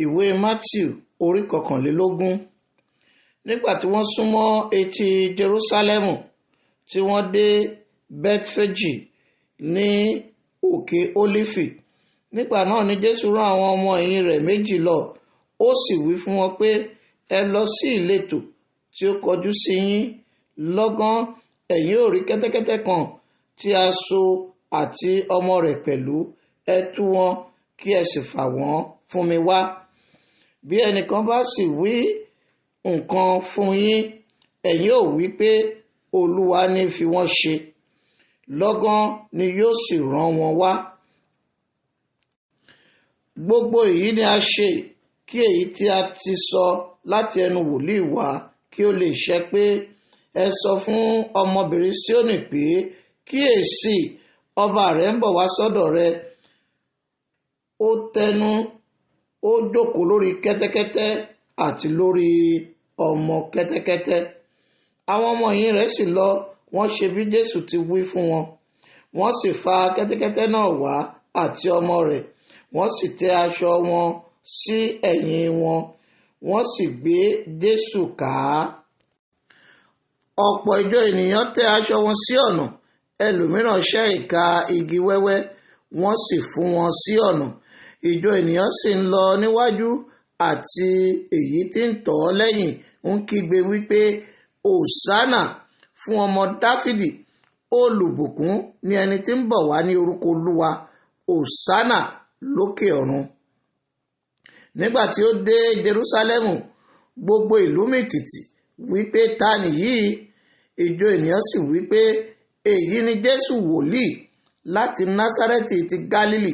Ìwé Mátíù orí 21. Nígbà tí wọ́n súnmọ́ etí Jerúsálẹ́mù, tí wọ́n dé Bẹ́tíféjì ní òkè Ólífì. Nígbà náà ni Jésù rán àwọn ọmọ ẹ̀yìn rẹ̀ méjì lọ, ó sì wí fún wọn pé, ẹ lọ sí ìletò tí ó kọjú sí yín. Lọ́gán ẹ̀yin ó rí kẹ́tẹ́kẹ́tẹ́ kan tí a so àti ọmọ rẹ̀ pẹ̀lú. Ẹ tú wọn kí ẹ sì fà wọ́n fún mi wá. Bí ẹnìkan bá sì wí nǹkan fún yín, ẹ̀yin ó wí pé Olúwa ní fi wọ́n ṣe. Lọ́gán ni yóò sì rán wọn wá. Gbogbo èyí ni a ṣe kí èyí tí a ti sọ láti ẹnu wòlíì wá kí ó lè ṣẹ pé, ẹ sọ fún ọmọbìnrin Síónì pé, kíyèsí, ọba rẹ ń bọ̀ wá sọ́dọ̀ rẹ. Ó tẹnu, ó jókòó lórí kẹ́tẹ́kẹ́tẹ́ àti lórí ọmọ kẹ́tẹ́kẹ́tẹ́. Àwọn ọmọ ẹ̀yìn rẹ̀ sì lọ, wọ́n ṣe bí Jésù ti wí fún wọn. Wọ́n sì fa kẹ́tẹ́kẹ́tẹ́ náà wá àti ọmọ rẹ̀. Wọ́n sì tẹ́ aṣọ wọn sí ẹ̀yìn wọn. Wọ́n sì gbé Jésù ká. Ọ̀pọ̀ ìjọ ènìyàn tẹ́ aṣọ wọn sí ọ̀nà. Ẹlòmíràn ṣẹ́ ìka igi wẹ́wẹ́, wọ́n sì fún wọn sí ọ̀nà. Ìjọ ènìyàn sì ń lọ níwájú àti èyí tí ń tọ̀ ọ́ lẹ́yìn ń kígbe wípé, Hòsánà fún ọmọ Dáfídì, olùbùkún ni ẹni tí ń bọ̀ wá ní orúkọ Olúwa, Hòsánà lókè ọ̀run. Nígbà tí ó dé Jerúsálẹ́mù, gbogbo ìlú mìtìtì wípé, ta nìyí? Ìjọ ènìyàn sì wípé, èyí ni Jésù wòlíì láti Násárẹ́tì ti Gálílì.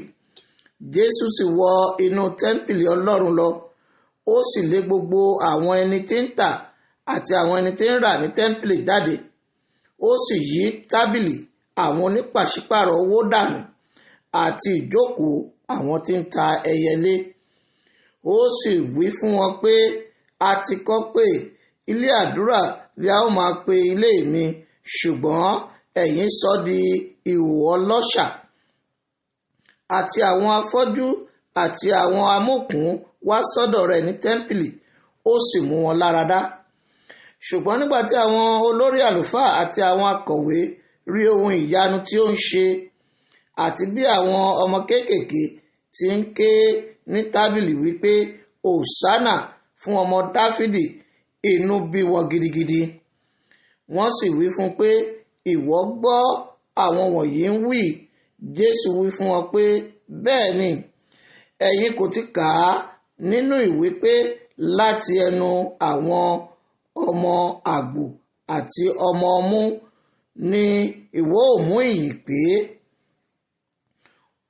Jésù sì wọ inú tẹ́ḿpìlì Ọlọ́run lọ, ó sì lé gbogbo àwọn ẹni tí ń tà àti àwọn ẹni tí ń rà ní tẹ́ḿpìlì jáde. Ó sì yí tábìlì àwọn onípàṣípàrọ̀ owó dànù àti ìjókòó àwọn tí ń ta ẹyẹlé. Ó sì wí fún wọn pé, a ti kọ́ pé ilé àdúrà ni a ó máa pe ilé mi, ṣùgbọ́n ẹ̀yin sọ di ihò ọlọ́ṣà. Àti àwọn afọ́jú àti àwọn amókùn wá sọ́dọ̀ rẹ̀ ní tẹ́ḿpìlì, ó sì mú wọn láradá. Ṣùgbọ́n nígbà tí àwọn olórí àlùfáà àti àwọn akọ̀wé rí ohun ìyanu tí ó ń ṣe, àti bí àwọn ọmọ kéékèèké ti ń ké ní tábìlì wípé, Hòsánà fún ọmọ Dáfídì, inú bí wọn gidigidi. Wọ́n sì wí fún pé, ìwọ gbọ́ àwọn wọ̀nyí ń wí. Jésù wí fún wọn pé, bẹ́ẹ̀ ni, ẹ̀yin kò ti kà á nínú ìwé pé láti ẹnu àwọn ọmọ àgbò àti ọmọ ọmú ni ìwọ ò mú ìyìn pé.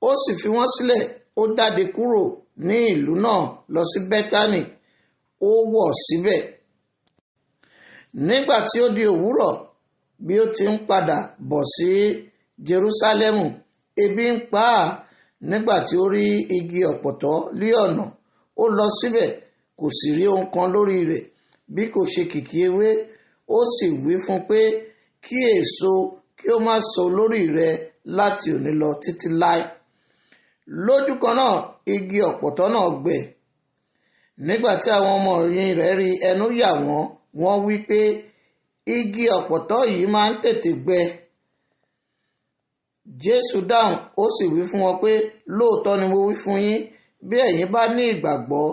Ó sì fi wọ́n sílẹ̀, ó jáde kúrò ní ìlú náà lọ sí Bẹ́tánì, ó wọ̀ síbẹ̀. Nígbà tí ó di òwúrọ̀, bí ó ti ń padà bọ̀ sí Jerúsálẹ́mù, ebi ń pa á. Nígbà tí ó rí igi ọ̀pọ̀tọ́ lí ọ̀nà, ó lọ síbẹ̀, kò sì rí ohun kan lórí rẹ̀ bí kò ṣe kìkì ewé. Ó sì wí fún pé, kí èso kí ó má so lórí rẹ láti òní lọ títí láé. Lójú kan náà, igi ọ̀pọ̀tọ́ náà gbẹ. Nígbà tí àwọn ọmọ ẹ̀yìn rẹ̀ rí, ẹnu yà wọ́n, wọ́n wí pé, igi ọ̀pọ̀tọ́ yìí máa ń tètè gbẹ. Jésù dáhùn, ó sì wí fún wọn pé, lóòótọ́ ni mo wí fún yín, bí ẹ̀yin bá ní ìgbàgbọ́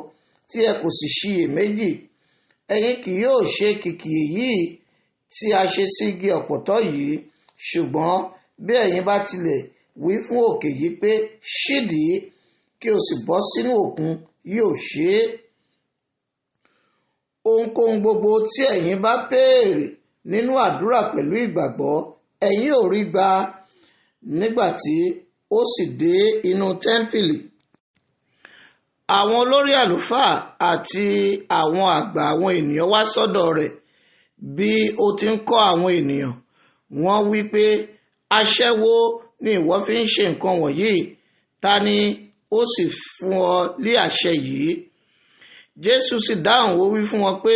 tí ẹ kò sì ṣiyèméjì, ẹ̀yin kì yóò ṣe kìkì èyí tí a ṣe sí igi ọ̀pọ̀tọ́ yìí. Ṣùgbọ́n bí ẹ̀yin bá tilẹ̀ wí fún òkè yìí pé, ṣídìí, kí o sì bọ́ sínú òkun, yóò ṣe é. Ohunkóhun gbogbo tí ẹ̀yin bá béèrè nínú àdúrà pẹ̀lú ìgbàgbọ́, ẹ̀yin ò rí gbà. Nígbà tí ó sì dé inú tẹ́ḿpìlì, àwọn olórí àlùfáà àti àwọn àgbà àwọn ènìyàn wá sọ́dọ̀ rẹ̀ bí ó ti ń kọ́ àwọn ènìyàn. Wọ́n wí pé, aṣẹ́wó ni ìwọ fi ń ṣe nǹkan wọ̀nyí, ta ni ó sì fún ọ ní àṣẹ yìí? Jésù sì dáhùn, ó wí fún wọn pé,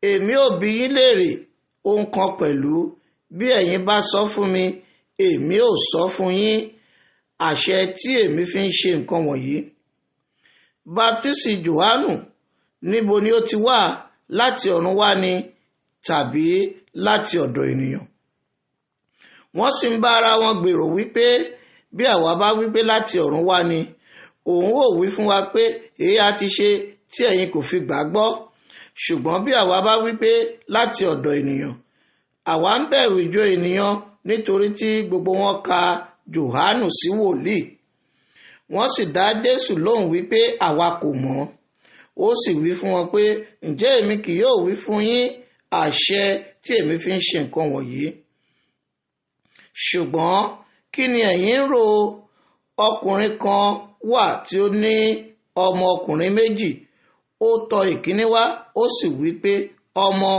èmi ò bi yín léèrè ohun kan pẹ̀lú, bí ẹ̀yin bá sọ fún mi, èmi ò sọ fún yín àṣẹ tí èmi fi ń ṣe nǹkan wọ̀nyí. Baptisi Jòhánù, níbo ni ó ti wá? Láti ọ̀run wá ni tàbí láti ọ̀dọ̀ ènìyàn? Wọ́n sì ń bá ara wọn gbèrò wípé, bí àwa bá wípé láti ọ̀run wá ni, òun ó wí fún wa pé, èé ha ti ṣe tí ẹ̀yin kò fi gbàgbọ́? Ṣùgbọ́n bí àwa bá wípé láti ọ̀dọ̀ ènìyàn, àwa ń bẹ̀rù ìjọ ènìyàn, nítorí tí gbogbo wọn ka Jòhánù sí wòlíì. Wọ́n sì dá Jésù lóhùn wípé, àwa kò mọ̀. Ó sì wí fún wọn pé, ǹjẹ́ èmi kì yóò wí fún yín àṣẹ tí èmi fi ń ṣe nǹkan wọ̀nyí? Ṣùgbọ́n kí ni ẹ̀yin ń rò? Ọkùnrin kan wà tí ó ní ọmọ ọkùnrin méjì. Ó tọ̀ ìkíní wá, ó sì wí pé, ọmọ,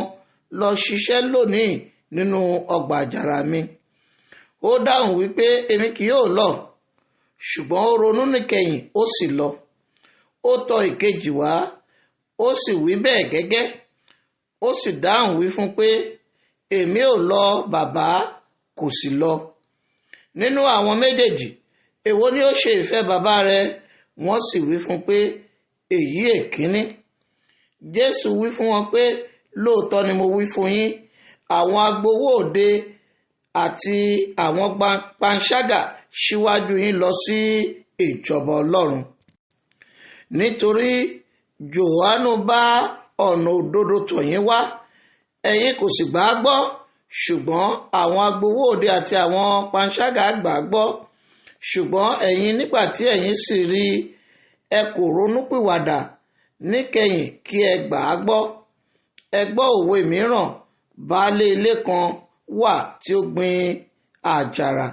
lọ ṣiṣẹ́ lónìí nínú ọgbà àjàrà mi. Ó dáhùn wípé, èmi kì yóò lọ. Ṣùgbọ́n ó ronú níkẹyìn, ó sì lọ. Ó tọ̀ ìkejì wá, ó sì wí bẹ́ẹ̀ gẹ́gẹ́. Ó sì dáhùn wí fún pé, èmi ò lọ, bàbá, kò sì lọ. Nínú àwọn méjèèjì, èwo ni ó ṣe ìfẹ́ bàbá rẹ̀? Wọ́n sì wí fún pé, èyí èkíní. Jésù wí fún wọn pé, lóòótọ́ ni mo wí fún yín, àwọn agbowó òde àti àwọn panṣágà síwájú yín lọ sí ìjọba Ọlọ́run. Nítorí Jòhánù bá ọ̀nà òdodo tọ̀ yín wá, ẹ̀yin kò sì gbà á gbọ́, ṣùgbọ́n àwọn agbowó òde àti àwọn panṣágà gbà á gbọ́. Ṣùgbọ́n ẹ̀yin, nígbà tí ẹ̀yin sì rí, ẹ kò ronúpìwàdà níkẹyìn kí ẹ gbà á gbọ́. Ẹ gbọ́ òwe mìíràn. Baálé ilé kan wà tí ó gbin àjàrà,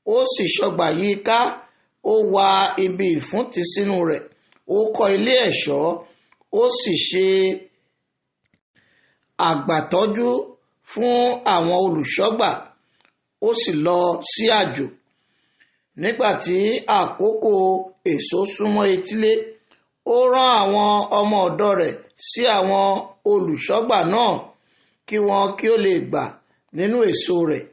ó sì ṣọgbà yí ká, ó wa ibi ìfúntí sínú rẹ̀, ó kọ́ ilé ẹ̀ṣọ́, ó sì ṣe àgbàtọ́jú fún àwọn olùṣọ́gbà, ó sì lọ sí àjò. Nígbà tí àkókò èso súnmọ́ etílé, ó rán àwọn ọmọ ọ̀dọ̀ rẹ̀ sí àwọn olùṣọ́gbà náà kí wọn kí ó lè gbà nínú èso rẹ̀.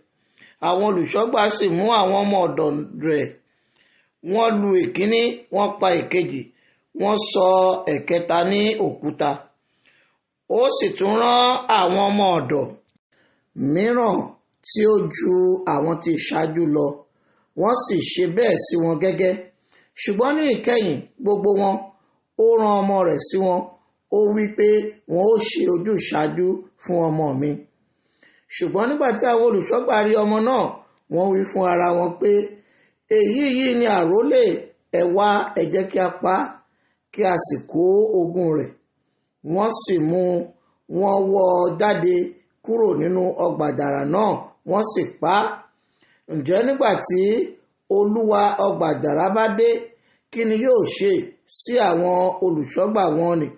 Àwọn olùṣọ́gbà sì mú àwọn ọmọ ọ̀dọ̀ rẹ̀, wọ́n lu èkíní, wọ́n pa èkejì, wọ́n sọ ẹ̀kẹta ní òkúta. Ó sì tún rán àwọn ọmọ ọ̀dọ̀ mìíràn tí ó ju àwọn tí ìṣáájú lọ, wọ́n sì ṣe bẹ́ẹ̀ sí wọn gẹ́gẹ́. Ṣùgbọ́n ní ìkẹyìn gbogbo wọn, ó rán ọmọ rẹ̀ sí wọn, ó wí pé, wọn ó ṣe ojúṣàájú fún ọmọ mi. Ṣùgbọ́n nígbà tí àwọn olùṣọ́gbà rí ọmọ náà, wọ́n wí fún ara wọn pé, èyí yìí ni àrólé, ẹ wá, ẹ jẹ́ kí a pa á, kí a sì kó ogún rẹ̀. Wọ́n sì mú wọn wọ́ jáde kúrò nínú ọgbà àjàrà náà, wọ́n sì pa á. Ǹjẹ́ nígbà tí olúwa ọgbà àjàrà bá dé, kí ni yóò ṣe sí àwọn olùṣọ́gbà wọn nì?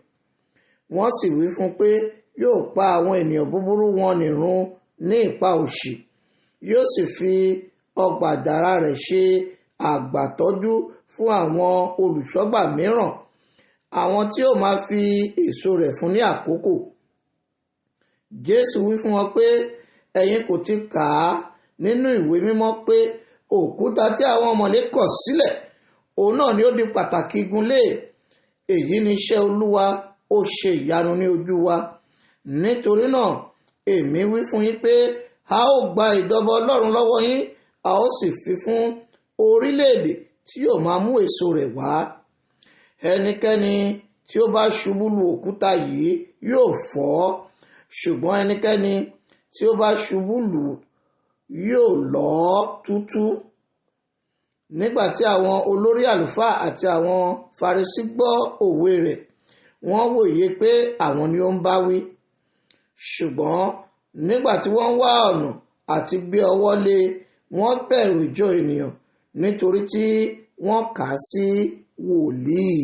Wọ́n sì wí fún pé, yóò pa àwọn ènìyàn búburú wọn nì run ní ìpa òṣì, yóò sì fi ọgbà àjàrà rẹ̀ ṣe àgbàtọ́jú fún àwọn olùṣọ́gbà mìíràn, àwọn tí ó máa fi èso rẹ̀ fún ní àkókò. Jésù wí fún wọn pé, ẹ̀yin kò ti kà á nínú ìwé mímọ́ pé òkúta tí àwọn ọ̀mọ̀lé kọ̀ sílẹ̀, òun náà ni ó di pàtàkì igunlé. Èyí ni iṣẹ́ Olúwa, ó ṣe ìyanu ní ojú wa. Nítorí náà èmi wí fún yín pé a ó gba ìjọba Ọlọ́run lọ́wọ́ yín, a ó sì fi fún orílẹ̀-èdè tí yóò máa mú èso rẹ̀ wá. Ẹnikẹ́ni tí ó bá ṣubú lu òkúta yìí yóò fọ́, ṣùgbọ́n ẹnikẹ́ni tí ó bá ṣubú lù yóò lọ́ túútúú. Nígbà tí àwọn olórí àlùfáà àti àwọn Farisí gbọ́ òwe rẹ̀, wọ́n wòye pé àwọn ni ó ń bá wí. Ṣùgbọ́n nígbà tí wọ́n wá ọ̀nà àti gbé ọwọ́ lé, wọ́n bẹ̀rù ìjọ ènìyàn, nítorí tí wọ́n kà á sí wòlíì.